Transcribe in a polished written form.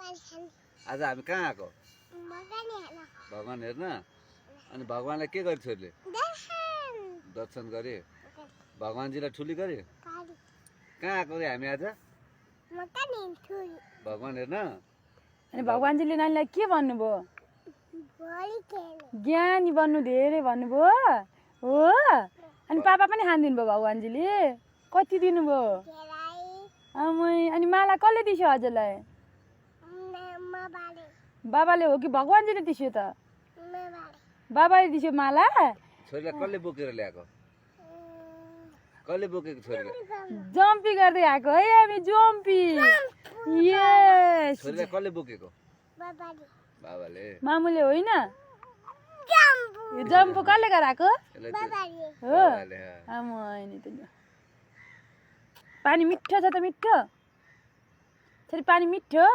आज हामी कहाँ आएको भगवान हेर्न अनि भगवानलाई के गरे छोरीले दर्शन गरे भगवानजीलाई ठुली गरे कहाँ आएको रे हामी आज भगवान हेर्न अनि भगवानजीले नानीलाई के भन्नुभयो ज्ञानी बन्नु धेरै भन्नुभयो हो अनि पापा पनि खानिदिनु भयो भगवानजीले कति दिनुभयो अनि माला कसले दिस्यो हजुरलाई बाबाले हो कि भगवानजीले दिस्यो त बाबाले दिस्यो माला छोरीलाई कसले बोकेर ल्याएको कसले बोकेको छोरीलाई जम्पी गर्दै आएको है हामी जम्पी यस छोरीलाई कसले बोकेको बाबाले मामुले होइन यो जम्पो कसले गराएको हो पानी मिठो छ त मिठो छोरी पानी मिठो